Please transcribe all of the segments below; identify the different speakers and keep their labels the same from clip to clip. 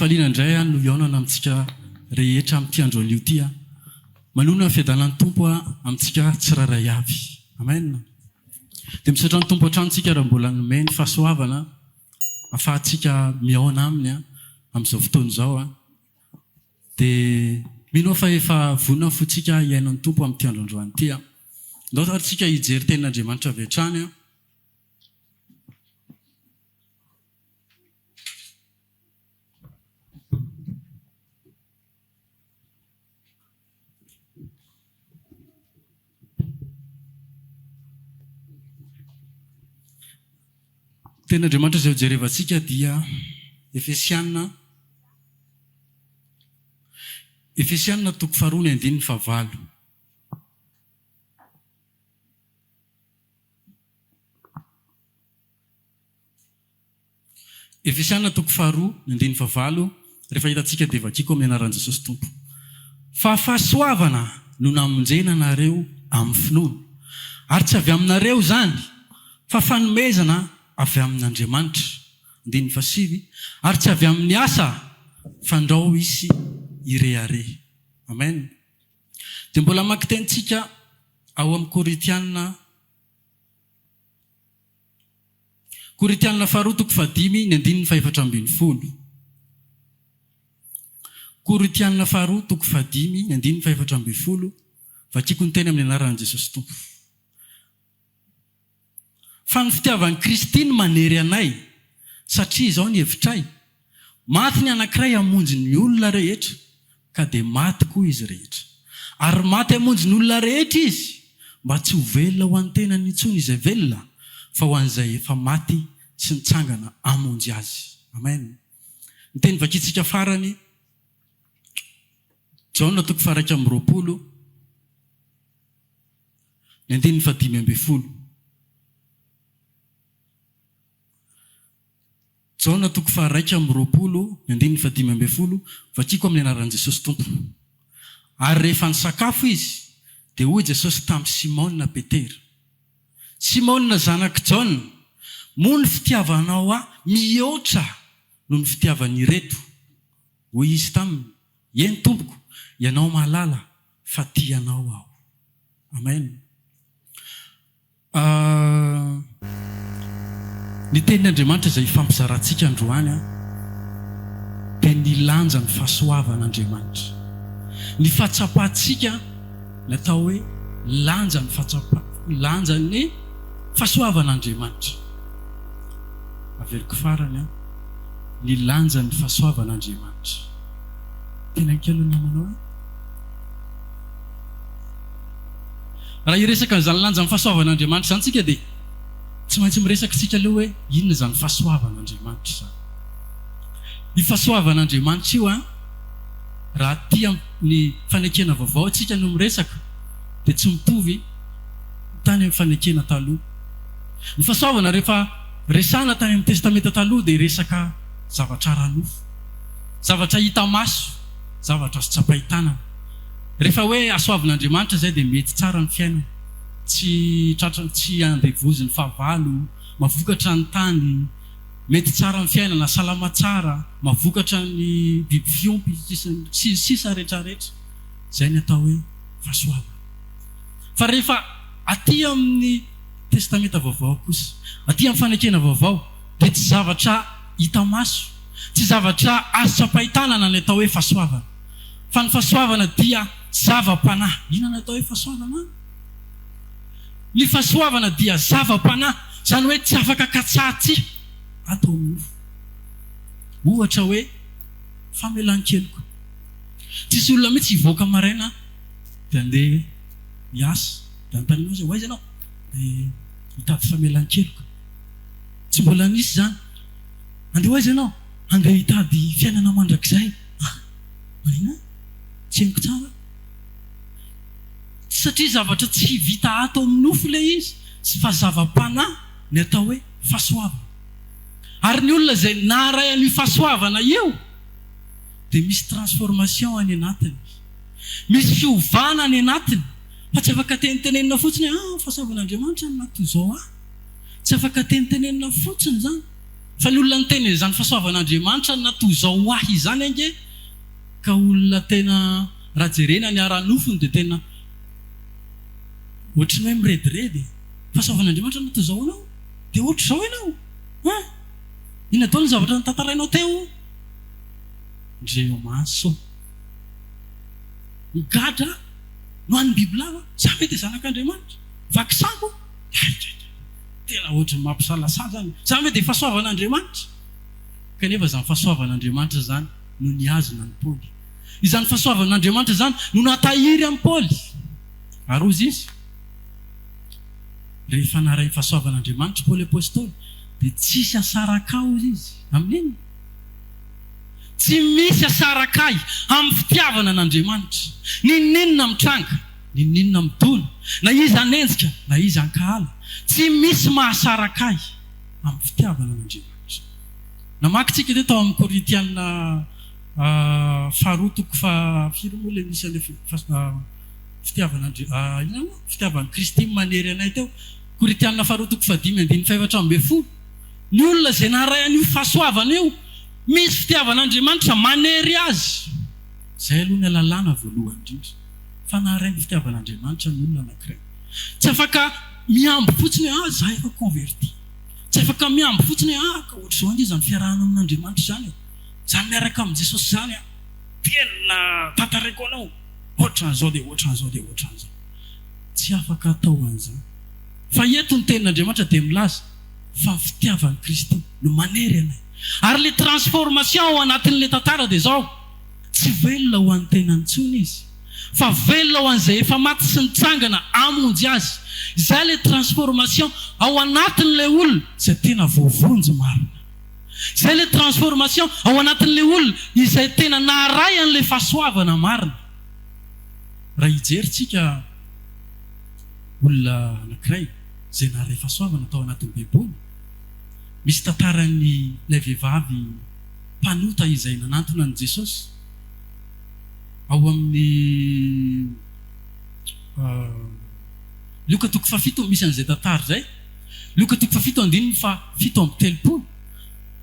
Speaker 1: Am-pifaliana indray aho no hihaonana amintsika rehetra amin'ity andro anio ity. Manonona ny fiadanan'ny Tompo amintsika tsirairay avy. Amen. Dia misaotra ny Tompo hatrany isika raha mbola nomeny fahasoavana ahafahantsika mihaona Aminy amin'izao fotoana izao. Dia mino aho fa efa vonona ny fontsika hihaino ny Tompo amin'ity andro androany ity. Ndao ary tsika hijery tenin'Andriamanitra avy hatrany. Tenin'Andriamanitra izay hojerevantsika dia Efesiana Efesiana toko faharoa ny andininy fahavalo. Efesiana toko faharoa, ny andininy fahavalo, rehefa hitantsika dia vakiko amin'ny anaran'i Jesosy Tompo. Fa fahasoavana no namonjena anareo amin'ny finoana. Ary tsy avy aminareo izany, fa fanomezana avy amin'Andriamanitra. Andininy fahasivy, Ary tsy avy amin'ny asa, fandrao hisy hirehareha. Amen. Dia mbola hamaky tenintsika ao amin'ny Korintiana. Korintiana faharoa toko fahadimy ny andininy fahefatra ambin'ny folo. Korintiana faharoa toko fahadimy ny andininy fahefatra ambin'ny folo, Vakiko ny teny amin'ny anaran'i Jesosy Tompo. Fa ny fitiavan'i Kristy no manery anay, satria izao ny hevitray, Maty ny anankiray hamonjy ny olona rehetra, ka dia maty koa izy rehetra. Ary maty hamonjy ny olona rehetra izy, mba tsy ho velona ho an'ny tenany intsony izay velona, fa ho an'izay efa maty sy nitsangana hamonjy azy. Amen. Ny teny vakintsika farany, Jaona toko faha-21, ny andininy fahadimy ambin'ny folo. Jaona toko faha-21, ny andininy fahadimy ambin'ny folo, vakiko amin'ny anaran'i Jesosy Tompo. Ary rehefa nisakafo izy, dia hoy Jesosy tamin'i Simona Petera, Simona zanak'i Jaona, moa ny fitiavanao Ahy mihoatra noho ny fitiavan'ireto? Hoy izy taminy, Eny, Tompoko, Ianao mahalala fa tia Anao aho. Amen. Ny tenin'Andriamanitra izay hifampizarantsika androany dia ny lanjan'ny fahasoavan'Andriamanitra. Ny fahatsapantsika ny atao hoe lanjan'ny fahatsapa, lanjan'ny fahasoavan'Andriamanitra. Averiko farany ny lanjan'ny fahasoavan'Andriamanitra. Tena kely ny namanao e. Raha hiresaka an'izany lanjan'ny fahasoavan'Andriamanitra izany isika dia tsy maintsy miresaka isika aloha hoe inona izany fahasoavan'Andriamanitra izany. Io fahasoavan'Andriamanitra io an, raha aty amin'ny fanekena vaovao isika no miresaka dia tsy mitovy tany amin'ny fanekena taloha. Ny fahasoavana rehefa resahana tany amin'ny testamenta taloha dia resaka zavatra ara-nofo, zavatra hita maso, zavatra azo tsapain-tanana. Rehefa hoe hasoavin'Andriamanitra izay dia mety tsara ny fiainana, tsy tratra, tsy andevozin'ny fahavalo, mavokatra ny tany, mety tsara ny fiainana, salama tsara, mavokatra ny biby fiompy sy ny sisa rehetra rehetra. Izay ny atao hoe fahasoavana. Fa rehefa aty amin'ny Testamenta Vaovao kosa, aty amin'ny Fanekena Vaovao dia tsy zavatra hita maso, tsy zavatra azo tsapain-tanana ny atao hoe fahasoavana. Fa ny fahasoavana dia zava-panahy. Inona no atao hoe fahasoavana? Ny fahasoavana dia zava-panahy, izany hoe tsy afaka katsahantsika ato amin'ny nofo. Ohatra hoe famelan-keloka. Tsisy olona mihitsy hivoaka maraina dia handeha hiasa, dia anontaniana azy hoe ho aiza ianao? Dia hitady famelan-keloka. Tsy mbola nisy izany. Handeha ho aiza ianao? Handeha hitady fiainana mandrakizay. Ah! Marina? Tsy henoko tsara. Tsy satria zavatra tsy vita ato amin'ny nofo ilay izy fa zava-panahy ny atao hoe fahasoavana. Ary ny olona izay naharay an'io fahasoavana io dia misy transformation any anatiny. Misy fiovana any anatiny fa tsy afaka tenitenenina fotsiny hoe ah fahasoavan'Andriamanitra no naha toy izao ahy. Tsy afaka tenitenenina fotsiny izany. Fa ny olona niteny an'izany fahasoavan'Andriamanitra natoa izao ho ahy izany ange ka olona tena raha jerena ny ara-nofony dia tena ohatry ny hoe mirediredy e! Fahasoavan'Andriamanitra natoa izao ho anao dia ohatr'izao ianao an! Inona daholo ny zavatra notantarainao teo? Ndreo maso. Ny gadra no an'ny bibilava, za ve dia zanak'Andriamanitra? Vaky sambo? Aiaiai. Tena ohatry ny mampisalasala izany. Izany ve dia fahasoavan'Andriamanitra? Kanefa izany fahasoavan'Andriamanitra izany no nihazona an'i Paoly. Izany fahasoavan'Andriamanitra izany no natahiry an'i Paoly. Ary hozy izy, rehefa naharay ny fahasoavan'Andriamanitra i Paoly Apostoly, dia tsisy hasaraka ahy, hozy izy, amin'inona? Tsy misy hasaraka ahy amin'ny fitiavana an'Andriamanitra. N'inon'inona mitranga, n'inon'inona midona, na iza hanenjika, na iza hankahala, tsy misy mahasaraka ahy amin'ny fitiavana an'Andriamanitra. Namaky tsika teo tao amin'ny Korintiana faharoa toko faha firy moa ilay misy an'ilay fitiavan'Andri-, inona moa? Fitiavan'i Kristy manery anay teo. Korintiana faharoa toko fahadimy andininy fahefatra ambin'ny folo. Ny olona izay naharay an'io fahasoavana io, misy fitiavan'Andriamanitra manery azy. Izay aloha ny alalàna voalohany indrindra. Fa naharay ny fitiavan'Andriamanitra ny olona anankiray. Tsy afaka mihambo fotsiny hoe, ah, izaho efa converti. Tsy afaka mihambo fotsiny hoe, ah, ka ohatr'izao ange izany fiarahana amin'Andriamanitra izany e. Izany miaraka amin'i Jesosy izany an. Tena tantaraiko anao, ohatran'izao dia ohatran'izao dia ohatran'izao. Tsy afaka atao an'izany. Fa eto ny tenin'Andriamanitra dia milaza fa ny fitiavan'i Kristy no manery anay. Ary ilay transformation ao anatin'ilay tantara dia izao, tsy velona ho an'ny tenany intsony izy, fa velona ho an'izay efa maty sy nitsangana hamonjy azy. Izay ilay transformation ao anatin'ilay olona izay tena voavonjy marina. Izay ilay transformation ao anatin'ilay olona izay tena naharay an'ilay fahasoavana marina. Raha hijery tsika olona anankiray izay naharay fahasoavana tao anatin'ny Baiboly, misy tantaran'ny ilay vehivavy mpanota izay nanantona an'i Jesosy ao amin'ny Lioka toko fahafito misy an'izay tantara izay. Lioka toko fahafito andininy faha-37,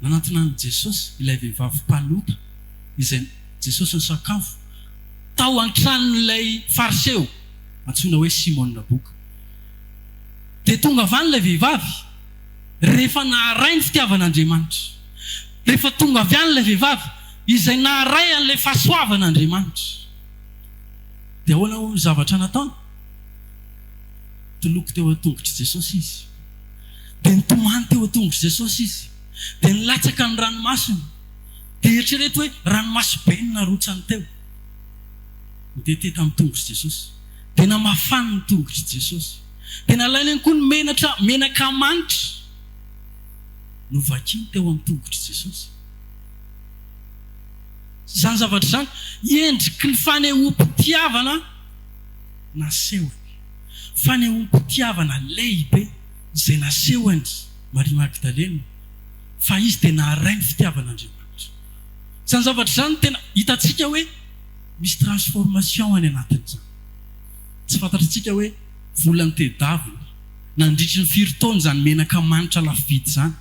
Speaker 1: nanantona an'i Jesosy ilay vehivavy mpanota izay Jesosy nisakafo tao an-tranon'ilay Fariseo antsoina hoe Simona boka. Dia tonga avy any ilay vehivavy rehefa naharay ny fitiavan'Andriamanitra. Rehefa tonga avy any ilay vehivavy izay naharay an'ilay fahasoavan'Andriamanitra. Dia ahoana hoy ny zavatra nataony? Nitoloko teo an-tongotr'i Jesosy izy. Dia nitomany teo an-tongotr'i Jesosy izy. Dia nilatsaka ny ranomasony. Dia eritrereto hoe ranomaso be no narotsany teo. Nitete tamin'ny tongotr'i Jesosy. Dia namafany ny tongotr'i Jesosy. Dia nalainy ihany koa ny menatra, menaka manitra. Novakiny teo amin'ny tongotr'i Jesosy. Izany zavatra izany, endriky ny fanehoam-pitiavana nasehony. Fanehoam-pitiavana lehibe izay nasehon'i Maria Magdalena fa izy dia naharay ny fitiavan'Andriamanitra. Izany zavatra izany tena hitantsika hoe misy transformation any anatin'izany. Tsy fantatritsika hoe vola notedaviny nandritry ny firy taona izany menaka manitra lafo vidy izany.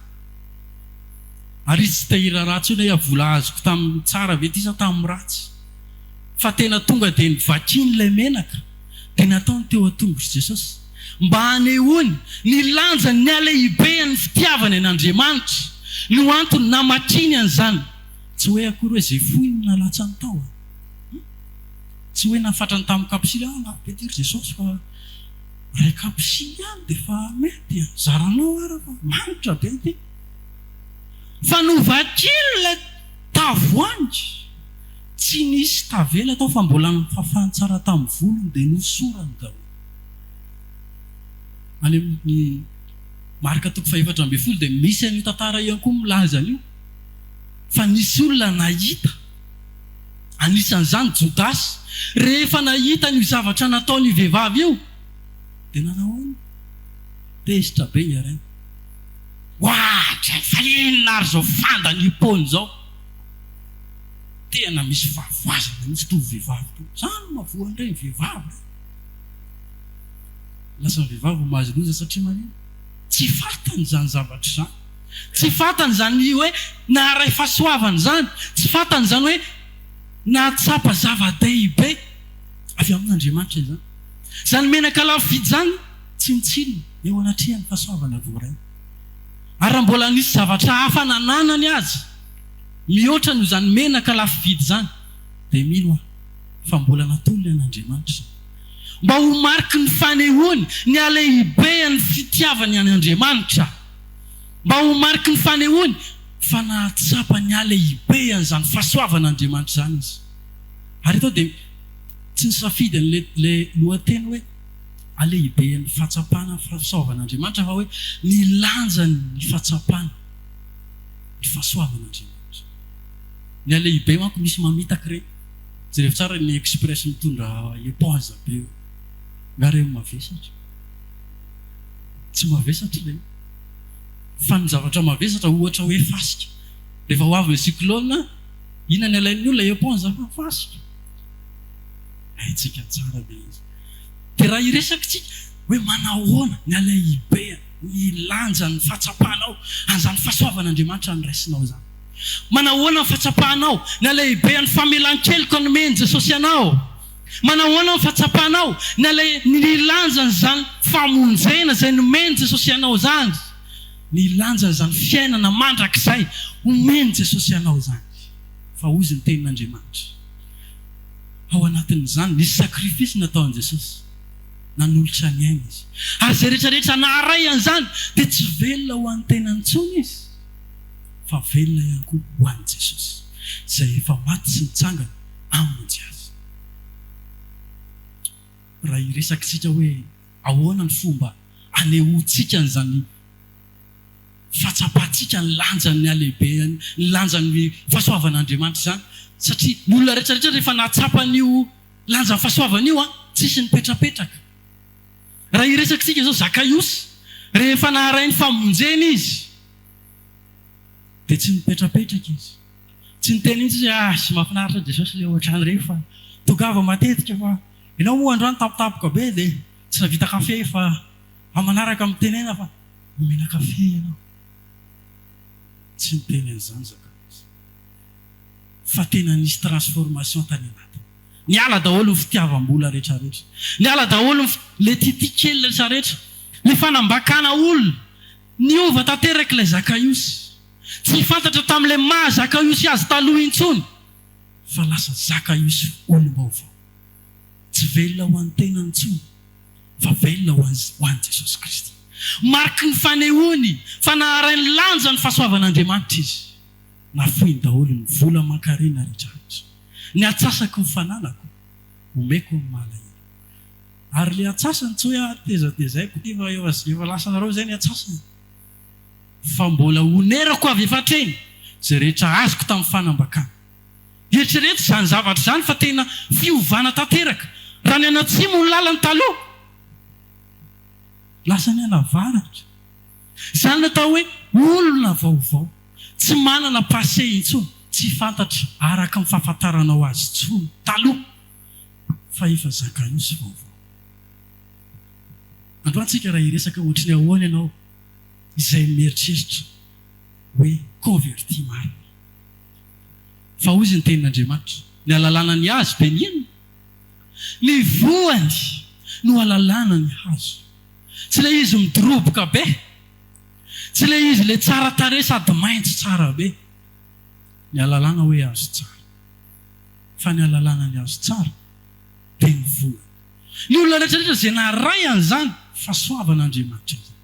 Speaker 1: Ary izy tsy te hiraharaha intsony hoe vola azoko tamin'ny tsara ve ity sa tamin'ny ratsy. Fa tena tonga dia novakiany ilay menaka dia nataony teo an-tongotr'i Jesosy mba hanehoany ny lanjany ny halehibehan'ny fitiavany an'Andriamanitra no antony namakiany an'izany. Tsy hoe akory hoe izay fohy no nalatsany tao a! Tsy hoe nafatrany tamin'ny kapisily, ah lafo be ity ry Jesosy fa iray kapisily ihany dia efa mety a! Zaranao ara fa manitra be ity. Fa novakiny ilay tavoahangy, tsy nisy tavela tao fa mbola nofafany tsara tamin'ny volony dia nosorany daholo. Any amin'ny Marka toko faha-14 dia misy an'io tantara io ihany koa milaza an'io fa nisy olona nahita, anisan'izany Jodasy, rehefa nahita an'io zavatra nataon'io vehivavy io dia nanao ahoana? Tezitra be i Aren. Oadray, fa inona ary izao fandaniam-poana izao? Tena misy fahavoazana mihitsy itony vehivavy itony. Izany no mahavoa an'ireny vehivavy ireny. Lasa ny vehivavy no mahazo loza satria maninona? Tsy fantany izany zavatra izany. Tsy fantany izany hoe naharay fahasoavana izany, tsy fantany izany hoe nahatsapa zava-dehibe avy amin'Andriamanitra izany. Izany menaka lafo vidy izany tsinontsinona eo anatrehan'ny fahasoavana voarainy. Ary raha mbola nisy zavatra hafa nananany aza mihoatra noho izany menaka lafo vidy izany, dia mino aho fa mbola natolony an'Andriamanitra izany, mba ho mariky ny fanehoany ny halehibean'ny fitiavany an' Andriamanitra, mba ho mariky ny fanehoany fa nahatsapa ny halehibean'izany fahasoavan'Andriamanitra izany izy. Ary eto aho dia tsy nisafidy an'ilay ilay lohateny hoe halehibean'ny fahatsapana ny fahasoavan'Andriamanitra fa hoe ny lanjan'ny fahatsapana ny fahasoavan'Andriamanitra. Ny halehibe manko misy mamitaka ireny. Jerevo tsara ny express mitondra éponge be io. Nga ireny mavesatra? Tsy mavesatra ireny. Fa ny zavatra mavesatra ohatra hoe fasika. Rehefa ho avy ny cyclone, inona ny alain'ny olona? Éponge fa fasika. Haintsika tsara ilay izy. Dia raha hiresaka isika hoe manahoana ny halehibeany, ny lanjan'ny fahatsapanao an'izany fahasoavan'Andriamanitra noraisinao izany. Manahoana ny fahatsapanao ny halehibean'ny famelan-keloka nomen'i Jesosy anao? Manahoana ny fahatsapanao ny hale ny lanjan'izany famonjena izay nomen'i Jesosy anao izany? Ny lanjan'izany fiainana mandrakizay omen'i Jesosy anao izany? Fa hozy ny tenin'Andriamanitra. Ao anatin'izany, nisy sacrifice nataon'i Jesosy. Nanolotra ny ainy Izy. Ary izay rehetra rehetra naharay an'izany dia tsy velona ho an'ny tenany intsony izy. Fa velona ihany koa ho an'i Jesosy, izay efa maty sy nitsangana hamonjy azy. Raha hiresaka isika hoe ahoana ny fomba anehoantsika an'izany fahatsapantsika ny lanjan'ny halehibehan'ny, ny lanjan'ny fahasoavan'Andriamanitra izany, satria ny olona rehetra rehetra rehefa nahatsapa an'io lanjan'ny fahasoavana io, tsisy nipetrapetraka. Raha hiresaka isika izao, Zakaiosy, rehefa naharay ny famonjena izy, dia tsy nipetrapetraka izy. Tsy niteny mihitsy izy hoe, ah, mahafinaritra Jesosy ilay ohatran'ireny fa tongava matetika fa ianao moa androany tampotampoka be dia tsy nahavita kafe fa amin'ny manaraka mitenena fa nomena kafe ianao. Tsy niteny an'izany Zakaiosy. Fa tena nisy transformation tany anatiny. Niala daholo ny fitiavam-bola retraretra. Niala daholo ny le titia kely retraretra. Le fanambakana olona. Niova tanteraka ilay Zakaiosy. Tsy fantatra tamin'ilay maha Zakaiosy azy taloha intsony fa lasa Zakaiosy olom-baovao. Tsy velona ho an'ny tenany intsony fa velona ho an'i Jesosy Kristy. Mariky ny fanehoany fa naharay ny lanjan'ny fahasoavan'Andriamanitra izy. Nafoiny daholo ny vola aman-karena rehetrarehetra. Ny antsasaky ny fananako, omeko ny malahelo. Ary ilay antsasany tsy hoe ah tezatezaiko ity fa efa efa lasanareo izay ny antsasany. Fa mbola onerako avy efa hatreny izay rehetra azoko tamin'ny fanambakana. Eritrereto izany zavatra izany fa tena fiovana tanteraka. Raha ny anatsimo ny lalany taloha, lasa ny anavaratra. Izany no atao hoe olona vaovao. Tsy manana passé intsony, tsy fantatra araka ny fahafantaranao azy intsony taloha fa efa Zakaiosy vaovao. Androany tsika raha hiresaka ohatry ny ahoana ianao izay mieritreritra hoe converti marina. Fa hozy ny tenin'Andriamanitra, ny alalana ny hazo dia ny inona? Ny voany no alalana ny hazo. Tsy ilay izy midoroboka be. Tsy ilay izy ilay tsara tarehy sady maitso tsara be. Ny alalana hoe hazo tsara. Fa ny alalana ny hazo tsara dia ny voany. Ny olona rehetra rehetra izay naharay an'izany fahasoavan'Andriamanitra izany.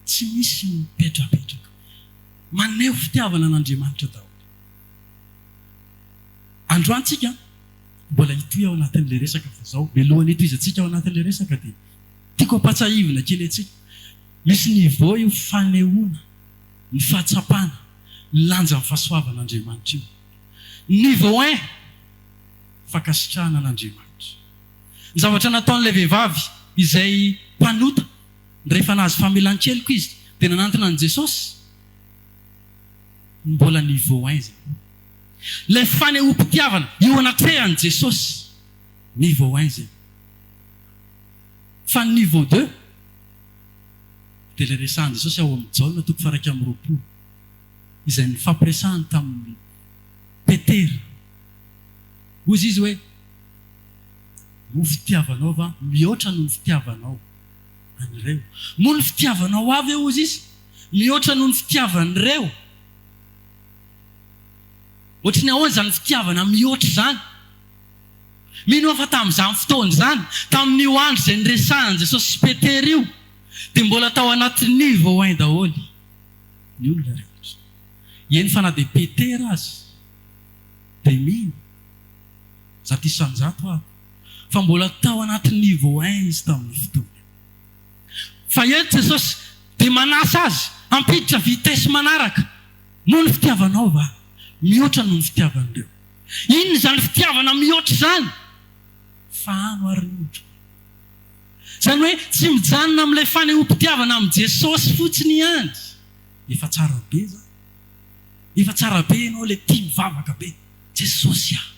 Speaker 1: Tsy misy mipetrapetraka. Maneho fitiavana an'Andriamanitra daholo. Androany tsika mbola hitohy ao anatin'ilay resaka fa izao, mialohan'ny hitohizantsika ao anatin'ilay resaka dia tiako ampatsahivina kely antsika. Misy niveau io fanehoana ny fahatsapana ny lanjan'ny fahasoavan'Andriamanitra io. Niveau un, fankasitrahana an'Andriamanitra. Ny zavatra nataon'ilay vehivavy izay mpanota rehefa nahazo famelan-keloka izy dia nanantona an'i Jesosy, mbola niveau un izany. Ilay fanehoam-pitiavana eo anatrehan'i Jesosy, niveau un izay. Fa ny niveau deux dia ilay resahan'i Jesosy ao amin'ny Jaona toko faha 21. izay nifampiresahany tamin'i Petera. Hozy izy hoe, Moa fitiavanao va mihoatra noho ny fitiavanao an'ireo? Moa ny fitiavanao ahy ve, hozy izy, mihoatra noho ny fitiavan'ireo? Ohatry ny ahoana izany fitiavana mihoatra izany? Mino aho fa tamin'izany fotoana izany, tamin'io andro izay niresahan'i Jesosy sy Petera io, dia mbola tao anaty niveau un daholo ny olona rehetra. Eny fa na dia Petera aza dia mino, 100% aho, fa mbola tao anaty niveau un izy tamin'io fotoana io. Fa eto Jesosy dia manasa azy hampiditra vitesse manaraka. Moa ny fitiavanao va mihoatra noho ny fitiavan'ireo? Inona izany fitiavana mihoatra izany? Fahano ary ny ondriko. Izany hoe tsy mijanona amin'ilay fanehoam-pitiavana amin'i Jesosy fotsiny ihany. Efa tsara be izany. Efa tsara be ianao ilay tia mivavaka be. Jesosy ah,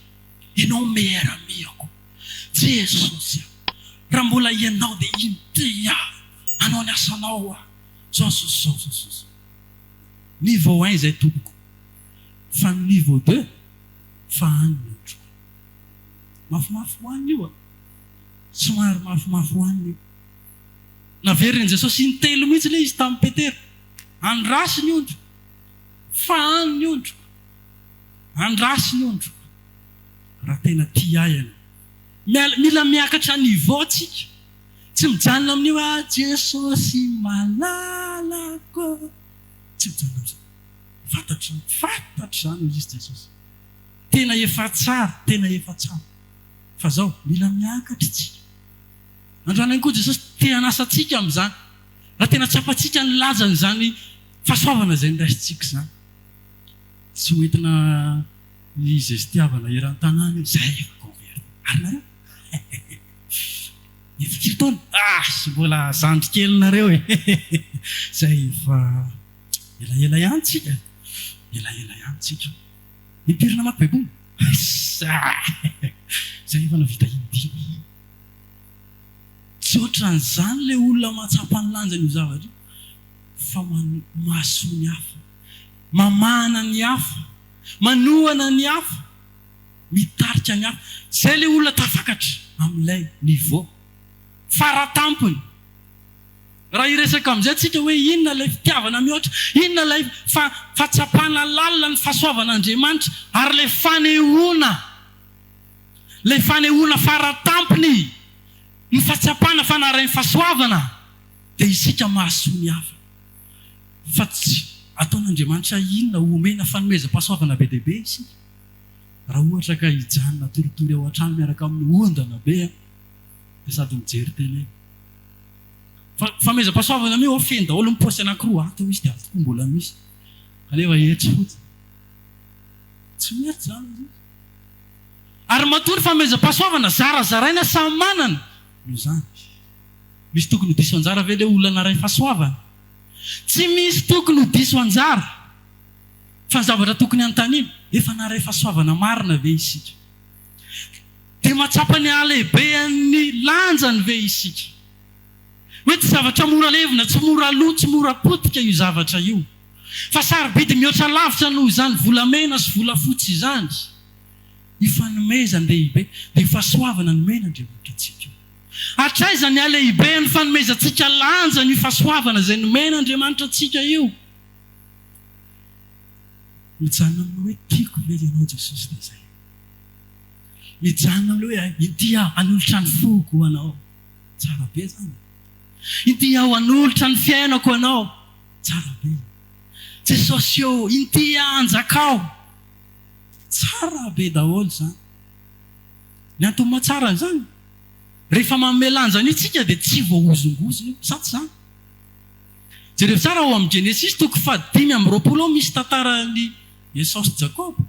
Speaker 1: ianao meilleur ami-ako. Jesosy ah, raha mbola ianao dia inty aho hanao ny asanao aho. Zao zao zao zao zao. Niveau un izay tompoko fa ny niveau deux fa any ny otriko. Mafimafy hohanina io a! Somary mafimafy hohanina io. Naverin'i Jesosy intelo mihitsy ilay izy tamin'i Petera. Andraso ny ondriko. Fa any ny ondriko. Andraso ny ondriko. Raha tena tia ahy ianao. Mila miakatra niveau tsika. Tsy mijanona amin'io ah Jesosy malalako. Tsy mijanona amin'izay. Fantatro izany, fantatro izany hoy izy Jesosy. Tena efa tsara, tena efa tsara. Fa zao, mila miakatra isika. Androany ihany koa Jesosy te hanasa antsika amin'izany. Raha tena tsapantsika ny lazan'izany fahasoavana izay noraisintsika izany. Tsy ho entina hizestiavana eran-tanàna io, izay efa converti. Ary nareo? Efa firy taona? Ah! Mbola zandry kely nareo e! Zay efa elaela ihany tsika e! Elaela ihany tsika. Impiry namaky baiboly? Zay efa navita indimy. Tsy ohatran'izany ilay olona mahatsapa ny lanjan'io zavatra io fa mahasoa ny hafa, mamahana ny hafa, manohana ny hafa. Mitarika ny hafa. Zay le olona tafakatra amin'ilay niveau faratampony. Raha hiresaka amin'izay tsika hoe inona ilay fitiavana mihoatra, inona ilay fahatsapana lalina ny fahasoavan'Andriamanitra ary ilay fanehoana, ilay fanehoana faratampony ny fahatsapana fa naharay ny fahasoavana dia isika mahasoa ny hafa. Fa tsy ataon'Andriamanitra inona homena fanomezam-pahasoavana be dia be isika. Raha ohatra ka hijanona toritory ao an-trano miaraka amin'ny ondana be an, dia sady mijery télé. Fa fanomezam-pahasoavana anie ao feno daholo ny paosy anankiroa ato misy dia ato koa mbola misy. Kanefa etsy fotsiny. Tsy mety izany ozy izy. Ary matoa ny fanomezam-pahasoavana zarazaraina samy manana. Noho izany. Misy tokony ho diso anjara ve ilay olona naray fahasoavana? Tsy misy tokony ho diso anjara. Fa ny zavatra tokony hanontaniana, efa naharay fahasoavana marina ve isika? Dia mahatsapa ny halehibean'ny lanjany ve isika? Hoe tsy zavatra mora levona, tsy mora lo, tsy mora potika io zavatra io. Fa sarobidy mihoatra lavitra noho izany volamena sy volafotsy izany io fanomezan-dehibe, dia fahasoavana nomen'Andriamanitra antsika io. Hatraiza ny halehibean'ny fanomezantsika lanja an'io fahasoavana izay nomen'Andriamanitra antsika io? Mijanona amin'ny hoe tiako ve ianao Jesosy dia izay. Mijanona amin'ny hoe inty aho hanolotra ny foko ho anao. Tsara be izany. Inty aho hanolotra ny fiainako ho anao. Tsara be. Jesosy ô, inty aho hanjakao. Tsara be daholo izany. Ny antony mahatsara an'izany, rehefa manome lanja an'io tsika dia tsy voahozongozona io, sa tsy izany? Jereo tsara ao amin'ny Genesisy toko faha-25 ao misy tantaran'i Esao sy Jakoba.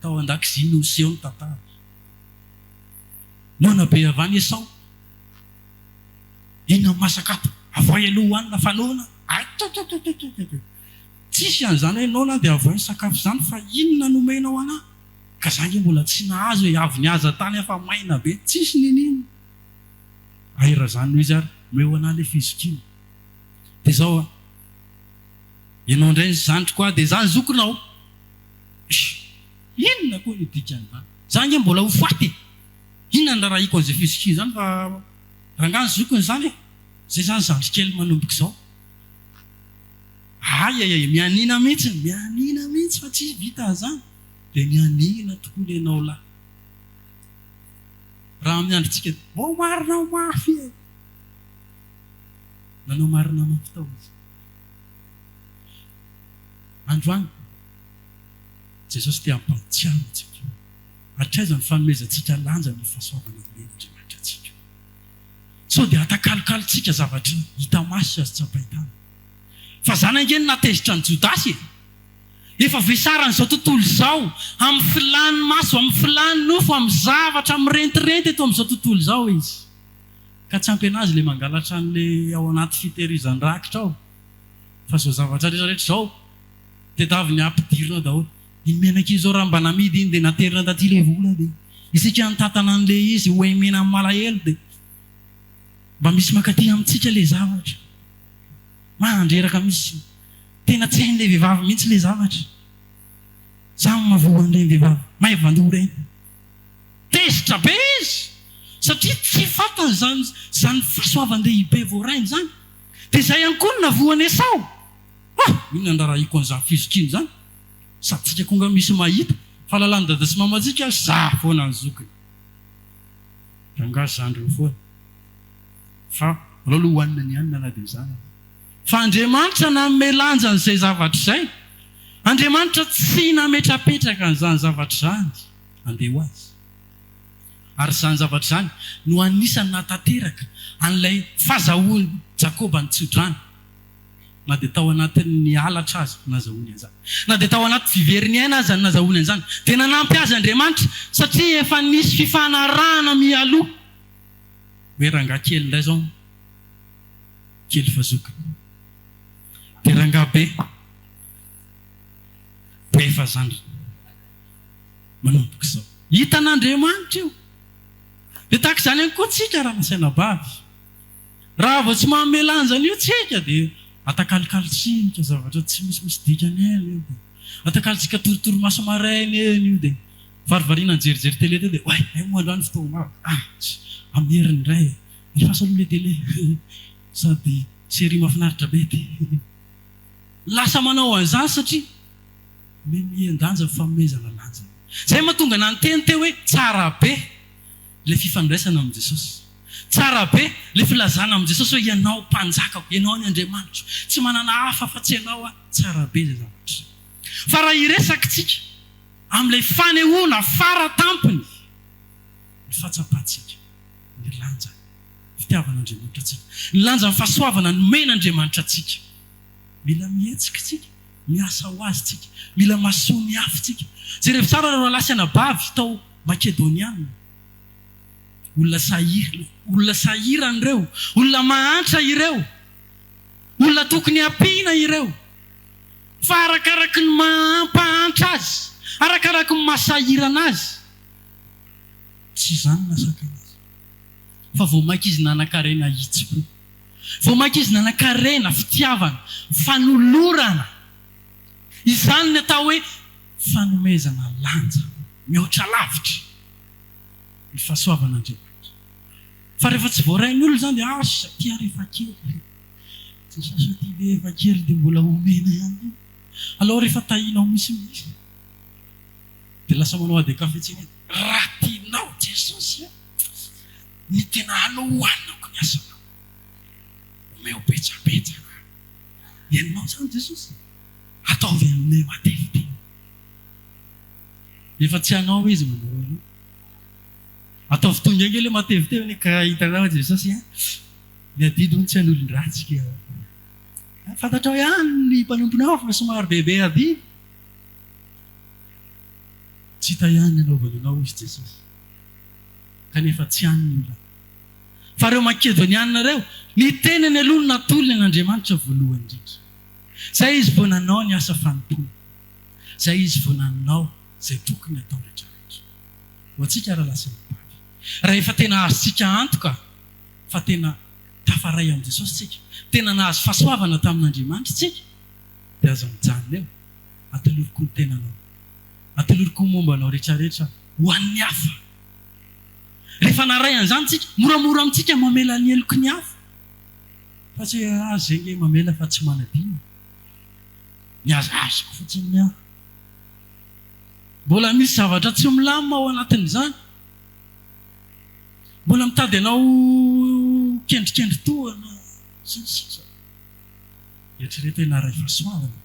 Speaker 1: Tao an-dakozia no niseho ny tantara. Noana be avy any Esao. Inona no masaka ato? Avoay aloha hohanina fa noana. Atututututut. Tsisy an'izany hoe noana dia avoay ny sakafo izany fa inona no omenao anah? Ka za nge mbola tsy nahazo e, avy nihaza tany aho fa maina be. Tsisy niniana. Hay raha izany no izy ary, omeo anah ilay fizokiana. Dia izao an. Ianao indray ny zandriko aho dia za ny zokinao. Ish! Inona koa no dikan'izany? Za ange mbola ho faty e! Inona no rarahiko an'izay fizokiana izany fa rangahy ny zokiny izany e! Zay izany zandrikely manomboka izao. Hay ay ay! Mianiana mihitsy, mianiana mihitsy fa tsy vita an'izany. Dia mianiana tokoa nenao lahy. Raha amin'ny androntsika dia vao marina ho mafy e! Nanao marina mafy tao izy. Androany, Jesosy te hampahatsiaro antsika hatraiza ny fanomezantsika lanja ny fahasoavana nomen'Andriamanitra antsika. Sao dia atakalokalontsika zavatra hita maso sy azo tsapain-tanana. Fa zany ange no nahatezitra an'i Jodasy e! Efa vesaran'izao tontolo izao amin'ny filan'ny maso, amin'ny filan'ny nofo, amin'ny zavatra mirentirenty eto amin'izao tontolo izao izy. Ka tsy ampy an'azy ilay mangalatra an'ilay ao anaty fitehirizan-drakitra ao. Fa izao zavatra rehetra rehetra izao, tedaviny hampidirina daholo. Iny menaka iny izao raha mba namidy iny dia naterina taty ilay vola dia isika nitantana an'ilay izy ho emena amin'ny malahelo dia mba misy mankaty amintsika ilay zavatra. Mandreraka mihitsy. Tena tsy hain'ilay vehivavy mihitsy ilay zavatra. Samy mahavoa an'ireny vehivavy maivan-doha ireny. Tezitra be izy satria tsy fantany izany izany fahasoavan-dehibe voarainy izany. Dia izay ihany koa no navoan'i Esao. Ah! Inona no rarahiko an'izany fizokiana izany? Sady tsika koa angaha misy mahita fa lalan'i dada sy mamantsika za foana ny zokiny. Rangahy zandriny foana. Fa aleo aloha hohanina ny hanina na dia izany aza. Fa Andriamanitra nanome lanja an'izay zavatra izay. Andriamanitra tsy nametrapetraka an'izany zavatra izany handeha ho azy. Ary izany zavatra izany no anisan'ny nahatanteraka an'ilay fazahoan'i Jakoba ny tsodrano, na dia tao anatin'ny halatra aza no nazahoany an'izany, na dia tao anaty fiveriny aina aza no nazahoany an'izany, dia nanampy azy Andriamanitra satria efa nisy fifanarahana mialoha hoe rangahy kely indray izao kely fa zokiny, dia rangahy be, be fa zandriny. Manomboka izao. Hitan'Andriamanitra io. Dia tahaka izany ihany koa tsika raha nasaina bavy. Raha vao tsy manome lanja an'io tsika dia atakalokalontsika zavatra tsy misimisy dikany eny io dia atakalotsika torotoromaso maraina eny io dia varivariana nijerijery télé teo dia oay hay moa androany fotoam-bavaka ah tsy amin'ny heriny indray e alefaso aloha ilay télé sady série mahafinaritra be ity. Lasa manao an'izany satria Mihen-danja ny fanomezana lanja. Izay mahatonga anah niteny teo hoe tsara be ilay fifandraisana amin'i Jesosy. Tsara be ilay filazana amin'i Jesosy hoe Ianao Mpanjakako, Ianao ny Andriamanitro, tsy manana hafa afa-tsy Ianao aho. Tsara be izay zavatra izay. Fa raha hiresaka isika amin'ilay fanehoana fara tampony ny fahatsapantsika ny lanjan'ny fitiavan'Andriamanitra antsika, ny lanjan'ny fahasoavana nomen'Andriamanitra antsika, Mila mihetsika isika, miasa ho Azy isika. Mila masoa mihafy isika. Jerevo tsara ireo rahalahy sy anabavy tao Makedoniana. Olona sahirana, olona sahirana ireo, olona mahantra ireo, olona tokony hampiana ireo. Fa arakaraky ny maha-mpahantra azy, arakaraky ny maha-sahirana azy, tsy izany no nahasakana azy. Fa vao mainka izy nanan-karena hitsim-po. Vao mainka izy nanan-karena, fitiavana, fanolorana. Izany ny atao hoe fanomezana lanja mihoatra lavitra ny fahasoavan'Andriamanitra. Fa rehefa tsy voarain'ny olona izany dia asa aty ary efa kely. Jesosy aty ve efa kely dia mbola omena ihany koa. Alao rehefa tahinao misimisy dia lasa manao ady an-kafetsena hoe raha tianao Jesosy a! Ny tena hanohanako ny asanao. Omeo betsabetsaka. Ianao izany Jesosy? Ataovy aminay matetiky. Efa tsy hanao izy manao an'io. Ataovy tonga ange ilay mateviteviny ka hitanao Jesosy a. Ny adidy hono tsy an'olon-dratsy ka. Fantatrao ihany ny mpanomponao fa somary bebe adidy. Tsy hita ihany ny anaovana anao hoy Jesosy. Kanefa tsy any ny olana. Fa ireo Makedonianina ireo, ny tenany aloha no natolony an'Andriamanitra voalohany indrindra. Izay izy vao nanao ny asa fanompoana. Izay izy vao nanao izay tokony hatao rehetra rehetra. Ho antsika rahalahy sy anabavy, raha efa tena azontsika antoka fa tena tafaray amin'i Jesosy isika, tena nahazo fahasoavana tamin'Andriamanitra isika, Dia aza mijanona eo. Atolory koa ny tenanao. Atolory koa ny momba anao rehetrarehetra ho an'ny hafa. Rehefa naray an'izany tsika, moramora amintsika mamela ny heloky ny hafa. Fa tsy hoe ah zay nge mamela fa tsy manadino e. Ny azy azoko fotsiny ny ahy. Mbola misy zavatra tsy milamina ao anatin'izany. Mbola mitady anao kendrikendry tohana sy ny sisa. Eritrereto hoe naharay fahasoavana ve?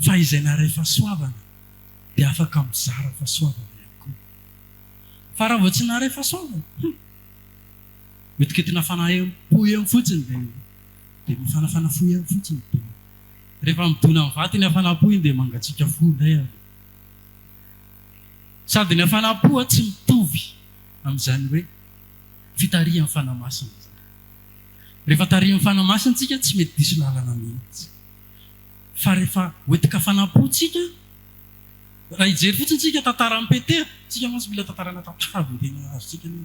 Speaker 1: Fa izay naharay fahasoavana dia afaka mizara fahasoavana ihany koa. Fa raha vao tsy naharay fahasoavana, hum! Mihetikentina fanahy am-po eo fotsiny dia dia mifanafana fo eo fotsiny dia rehefa midona amin'ny vato iny hafanam-po iny dia mangatsiaka fo indray avy eo. Sady ny hafanam-po tsy mitovy amin'izany hoe fitarihan'ny Fanahy Masina izany. Rehefa tarihin'ny Fanahy Masina isika tsy mety diso lalana mihitsy. Fa rehefa hoentin-kafanam-po tsika, raha hijery fotsiny tsika tantaran'i Petera, tsika mantsy mila tantarana tantara vao tena azontsika ny.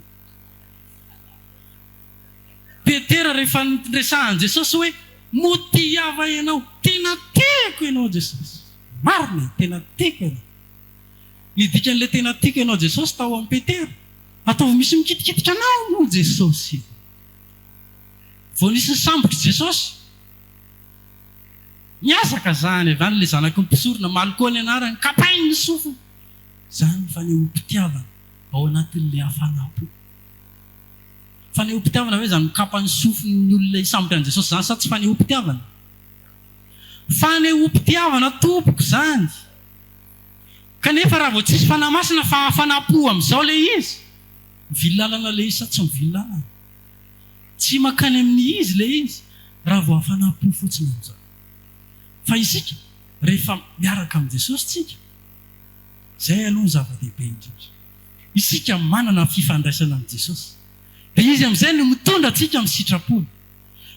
Speaker 1: Petera rehefa niresahan'i Jesosy hoe moa tia va ianao? Tena tiako ianao Jesosy. Marina e, tena tiako ianao. Ny dikan'ilay tena tiako ianao Jesosy tao amin'i Petera, ataovy misy mikitikitika anao moa Jesosy. Vao nisy nisambotra Jesosy, nihazakazahany avy any ilay zanaky ny mpisorona, Malko ny anarany, kapainy ny sofiny. Izany ny fanehoam-pitiavana ao anatin'ilay hafanam-po. Fanehoam-pitiavana ve izany mikapa ny sofin'ny olona hisambotra an'i Jesosy izany sa tsy fanehoam-pitiavana? Fanehoam-pitiavana tompoko izany! Kanefa raha vao tsisy Fanahy Masina fa hafanam-po amin'izao ilay izy, mivily lalana ilay izy sa tsy mivily lalana? Tsy mankany amin'ny izy ilay izy raha vao hafanam-po fotsiny amin'izao. Fa isika rehefa miaraka amin'i Jesosy tsika, izay aloha ny zava-dehibe indrindra. Isika manana fifandraisana amin'i Jesosy. Dia Izy amin'izay no mitondra antsika amin'ny sitrapony.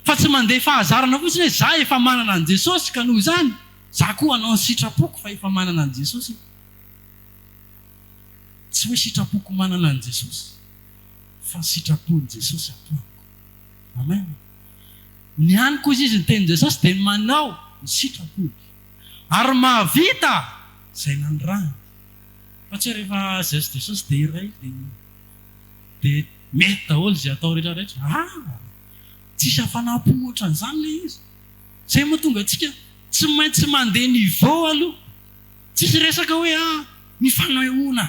Speaker 1: Fa tsy mandeha fahazarana fotsiny hoe za efa manana an'i Jesosy ka noho izany za koa hanao ny sitrapoko fa efa manana an'i Jesosy aho. Tsy hoe sitrapoko manana an'i Jesosy fa ny sitrapon'i Jesosy ato amiko. Amen. Ny any koa izy ny tenin'i Jesosy dia ny manao ny sitrapony ary mahavita izay nanirahany. Fa tsy hoe rehefa Jesosy Jesosy dia iray dia dia mety daholo izay atao rehetra rehetra. Ah! Tsisy hafanam-po ohatran'izany ilay izy. Izay mahatonga antsika tsy maintsy mandeha niveau aloha. Tsisy resaka hoe ah ny fanehoana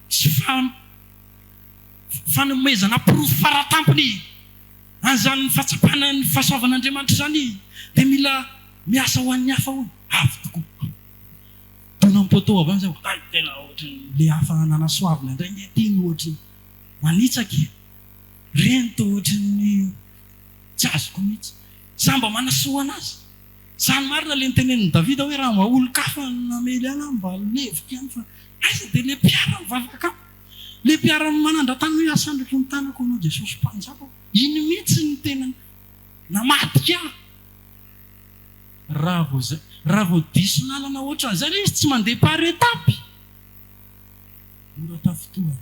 Speaker 1: sy fanomezana porofo faratampony an'izany fahatsapana ny fahasoavan'Andriamanitra izany dia mila miasa ho an'ny hafa hono. Avy tokoa. Dona poteau avy any zay hay tena ohatran'ny le hafa nanasoavina indray nge ty no ohatran'ny manitsaka e! Reny toa ohatran'ny tsy azoko mihitsy. Za mba manasoa anazy. Zany marina le notenenin'i Davida hoe raha mba olon-kafa no namely ahy mba levoko ihany fa aiza dia le mpiara mivavaka amiko, le mpiara manandra-tanana hoe asandratro ny tanako anao Jesosy Mpanjaka ô. Iny mihitsy no tena namadika ahy. Raha vao zay, raha vao diso lalana ohatran'izay ilay izy tsy mandeha par étape. Mora tafintohana.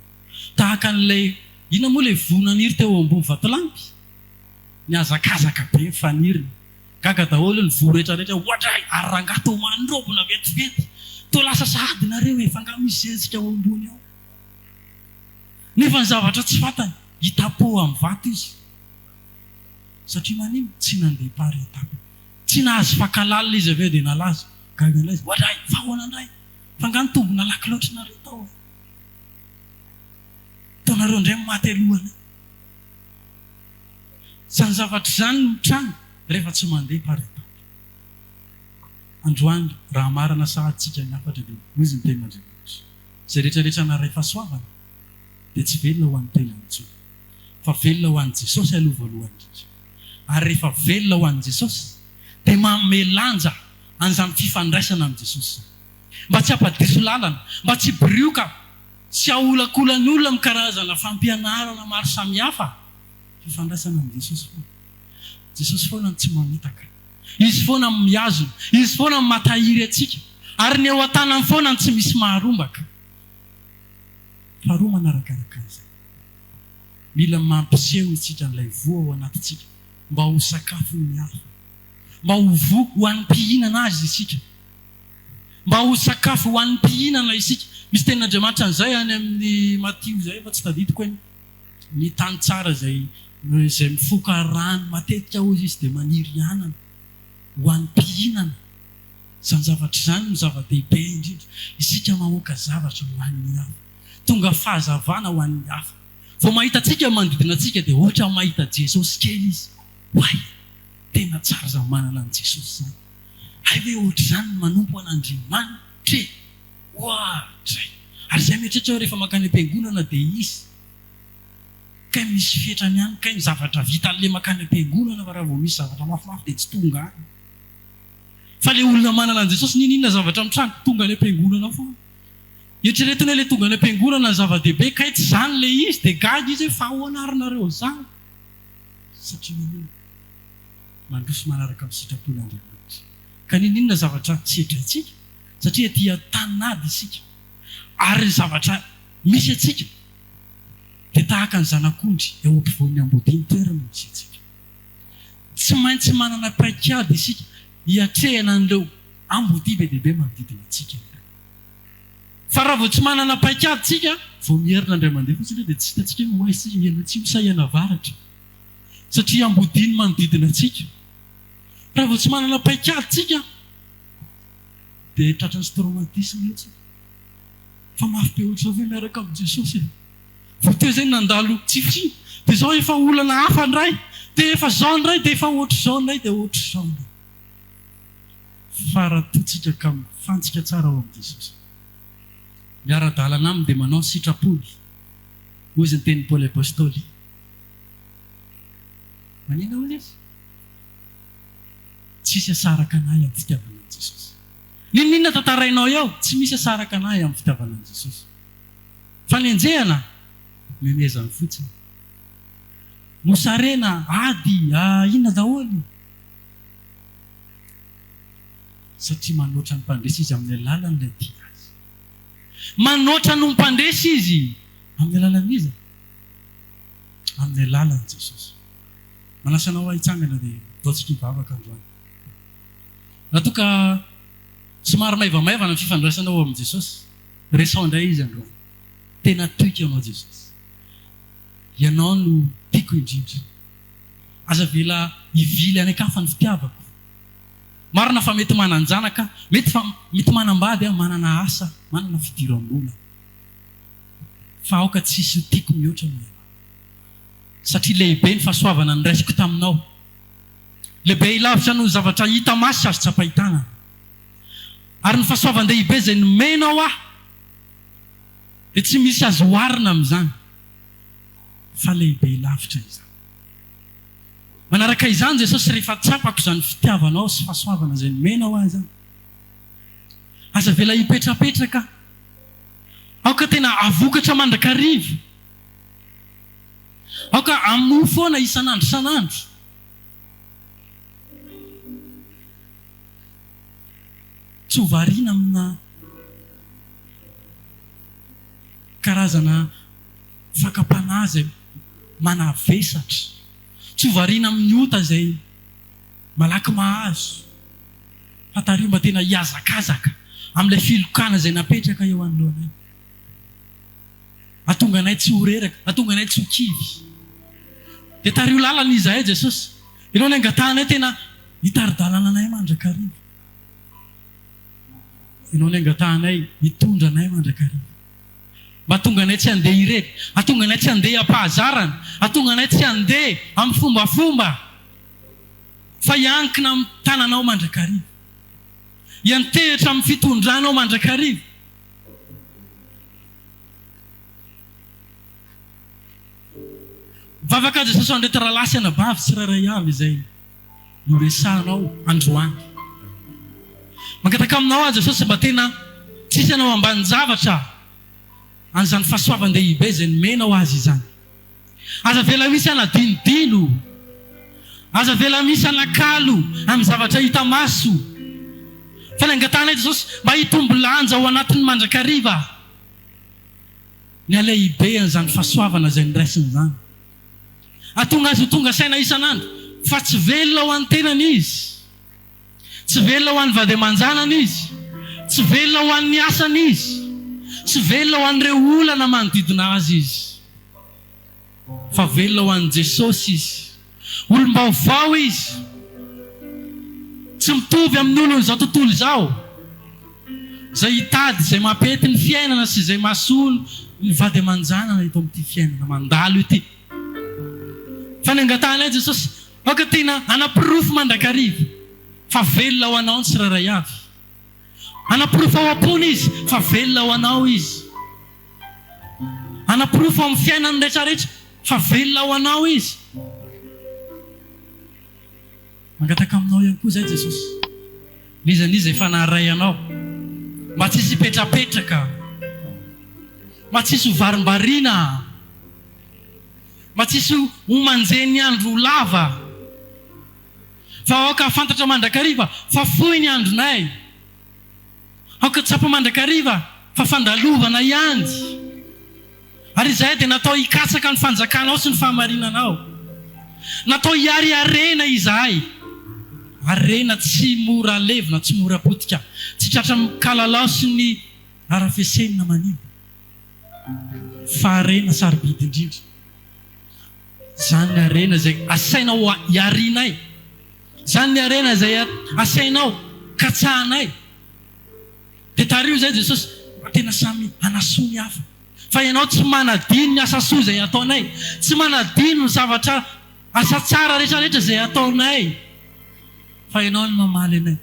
Speaker 1: Tahaka an'ilay, inona moa ilay voa naniry teo ambony vatolampy? Nihazakazaka be ny faniriny. Gaga daholo ny voa rehetra rehetra, oadray! Ary rangahy toa mandrobona vetivety. Toa lasa sahady nareo e, fa angaha misy zezika ao ambony ao? Nefa ny zavatra tsy fantany, hita-po amin'ny vato izy. Satria manino? Tsy nandeha par étape. Tsy nahazo faka lalina izy avy eo dia nalaza. Gaga indray izy, oadray! Fa ahoana indray? Fa angaha nitombo nalaky loatra nareo tao e? Toa nareo indray maty alohanay. Izany zavatra izany no mitranga rehefa tsy mandeha par étape. Androany, raha marina sahady tsika ny hafatra dia hoy izy ny tenin'Andriamanitra, Izay rehetra rehetra naharay fahasoavana dia tsy velona ho an'ny tenany intsony, fa velona ho an'i Jesosy aloha voalohany indrindra. Ary rehefa velona ho an'i Jesosy dia manome lanja an'izany fifandraisana amin'i Jesosy izany. Mba tsy hampadiso lalana, mba tsy hibirioka sy haolakolan'ny olona amin'ny karazana fampianarana maro samihafa. Fifandraisana amin'i Jesosy foana. Jesosy foana no tsy mamitaka. Izy foana no mihazona. Izy foana no matahiry antsika. Ary ny eo an-tanany foana no tsy misy maharombaka. Faharoa manarakaraka an'izay, mila mampiseho isika an'ilay voa ao anatintsika mba ho sakafon'ny hafa. Mba ho voa ho an'ny mpihinana azy isika. Mba ho sakafo ho an'ny mpihinana isika. Misy tenin'Andriamanitra an'izay any amin'ny Matio izay fa tsy tadidiko hoe ny tany tsara izay izay mifoka rano matetika hozy izy dia maniry anana ho an'ny mpihinana. Izany zavatra izany no zava-dehibe indrindra. Isika mamoaka zavatra ho an'ny hafa. Tonga fahazavana ho an'ny hafa. Vao mahita antsika ny manodidina antsika dia ohatra mahita Jesosy kely izy. Oay! Tena tsara izany manana an'i Jesosy izany. Hay ve ohatr'izany ny manompo an'Andriamanitra e! Oadray! Ary izay mieritreritra hoe rehefa mankany am-piangonana dia hisy. Kay misy fetrany ihany kay ny zavatra vitan'ilay mankany am-piangonana fa raha vao misy zavatra mafimafy dia tsy tonga any. Fa ilay olona manana an'i Jesosy n'inon'inona zavatra mitranga tonga any am-piangonana foana. Eritreretina hoe ilay tonga any am-piangonana ny zava-dehibe kay tsy izany ilay izy dia gaga izy hoe fa ahoana ary nareo izany? Satria maninona? Mandroso manaraka amin'ny sitrapon'Andriamanitra. Ka n'inon'inona zavatra sedraintsika, satria ety an-tanin'ady isika, ary ny zavatra misy antsika dia tahaka ny zanak'ondry eo ampovoan'ny ambodia ny toerana misy antsika. Tsy maintsy manana paikady isika hiatrehana an'ireo ambodia be dia be manodidina antsika ireo. Fa raha vao tsy manana paikady isika, vao miherina indray mandeha fotsiny eo dia tsy hitantsika hoe ho aiza isika, hianatsimo sa hianavaratra. Satria ambodia ny manodidina antsika. Raha vao tsy manana paikady isika dia tratran'ny traumatisme eo tsika. Fa mafy be ohatr'izao ve miaraka amin'i Jesosy e? Vao teo izay nandalo tsify dia izao efa olana hafa indray, dia efa izao indray, dia efa ohatr'izao indray, dia ohatr'izao indray. Fa raha toa tsika ka mifantsika tsara ao amin'i Jesosy, miara-dalana Aminy dia manao ny sitrapony, hoy izy ny tenin'i Paoly Apostoly. Maninona hoy izy? Tsisy asaraka anay amin'ny fitiavana an'i Jesosy. N'inon'inona tantarainao eo, tsy misy asaraka anay amin'ny fitiavana an'i Jesosy. Fanenjehana? Memezany fotsiny. Mosarena, ady, inona daholo? Satria manoatra ny mpandresy izy amin'ny alalan'ilay tia azy. Manoatra no mpandresy izy amin'ny alalan'iza? Amin'ny alalan'i Jesosy. Manasa anao aho hitsangana dia ataontsika hivavaka androany. Raha toa ka somary maivamaivana ny fifandraisanao amin'i Jesosy, resaho indray Izy androany. Tena tohiko Ianao Jesosy. Ianao no tiako indrindra. Aza avela hivily any an-kafa ny fitiavako. Marina fa mety manan-janaka aho, mety fa mety manambady aho, manana asa, manana fidiram-bola. Fa aoka tsy hisy ho tiako mihoatra noho Ianao. Satria lehibe ny fahasoavana noraisiko taminao. Lehibe lavitra noho ny zavatra hita maso sy azo tsapain-tanana. Ary ny fahasoavan-dehibe izay nomenao ahy dia tsy misy azo oharina amin'izany, fa lehibe lavitra izany. Manaraka izany Jesosy rehefa tsapako izany fitiavanao sy fahasoavana izay nomenao ahy izany. Aza avela hipetrapetraka aho. Aoka tena havokatra mandrakariva. Aoka hamoa foana isan'andro isan'andro. Tsy ho variana amina karazana fakam-panahy izay manavesatra. Tsy ho variana amin'ny ota izay malaky mahazo. Fa tariho mba tena hihazakazaka amin'ilay filokana izay napetraka eo anoloanay. Hahatonga anay tsy ho reraka, hahatonga anay tsy ho kivy. Dia tariho lalana izahay Jesosy. Ianao no angatahanay tena hitari-dalana anay mandrakariva. Ianao no angatahanay hitondra anay mandrakariva. Mba hahatonga anay tsy handeha irery, hahatonga anay tsy handeha am-pahazarana, hahatonga anay tsy handeha amin'ny fombafomba, fa hiankina amin'ny tananao mandrakariva. Hiantehitra amin'ny fitondranao mandrakariva. Mivavaka Jesosy ho an'ireto rahalahy sy anabavy tsirairay avy izay noresahanao androany. Mangataka aminao aho Jesosy mba tena tsy hisy hanao ambanin-javatra an'izany fahasoavan-dehibe izay nomenao azy izany. Aza avela misy hanadinodino. Aza avela misy hanakalo amin'ny zavatra hita maso. Fa ny angatahanay Jesosy mba hitombo lanja ao anatiny mandrakariva ny halehibean'izany fahasoavana izay noraisiny izany. Hahatonga azy ho tonga saina isan'andro fa tsy velona ho an'ny tenany izy. Tsy velona ho an'ny vady aman-janany izy. Tsy velona ho an'ny asany izy. Tsy velona ho an'ireo olana manodidina azy izy. Fa velona ho an'i Jesosy izy. Olom-baovao izy. Tsy mitovy amin'ny olon'izao tontolo izao, izay hitady izay mampety ny fiainana sy izay mahasoa ny vady aman-janana eto amin'ity fiainana mandalo ity. Fa ny angatahanay Jesosy, aoka tena hanaporofo mandrakariva fa velona ho Anao ny tsirairay avy. Hanaporofo ao am-pony izy fa velona ho Anao izy. Hanaporofo ao amin'ny fiainany rehetrarehetra fa velona ho Anao izy. Mangataka aminao ihany koa izahay Jesosy, n'iza n'iza efa naharay Anao, mba tsy hisy hipetrapetraka, mba tsy hisy ho varimbariana, mba tsy hisy ho manjehy ny andro ho lava, fa aoka hahafantatra mandrakariva fa fohy ny andronay. Aoka tsapa mandrakariva fa fandalovana ihany. Ary izahay dia natao hikatsaka ny fanjakanao sy ny fahamarinanao. Natao hihary harena izahay. Harena tsy mora levona, tsy mora potika, tsy tratran'ny kalalao sy ny harafesenina manimba. Fa harena sarobidy indrindra. Izany ny harena izay asainao hiarinay. Izany ny harena izay asainao katsahanay. Dia tariho izay Jesosy mba tena samy hanasoa ny hafa. Fa Ianao tsy manadino ny asa soa izay ataonay. Tsy manadino ny zavatra asa tsara rehetra rehetra izay ataonay. Fa Ianao no mamaly anay.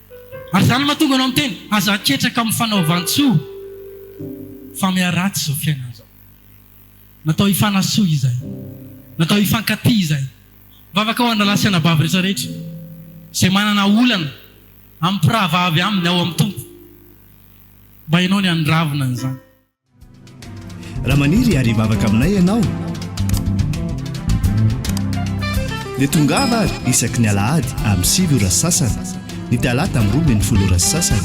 Speaker 1: Ary izany no mahatonga Anao miteny, aza aketraka amin'ny fanaovan-tsoa fa miharatsy izao fiainana izao. Natao hifanasoa izahay. Natao hifankatia izahay. Vavaka ho an-drahalahy sy anabavy rehetra rehetra izay manana olana amin'ny mpirahavavy aminy ao amin'ny Tompo. Mba ianao ny handravona an'izany.
Speaker 2: Raha maniry ary hivavaka aminay ianao dia tongava ary isaky ny alahady amin'ny 9 ora sasany, ny talata amin'ny 12 ora sasany,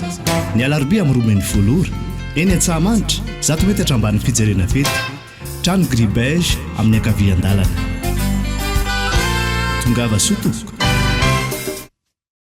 Speaker 2: ny alarobia amin'ny 12 ora, eny Antsahamanitra, 100 metatra ambanin'ny fijerena fety. Trano gris beige amin'ny ankavian-dalana. Tongava soa tompoko.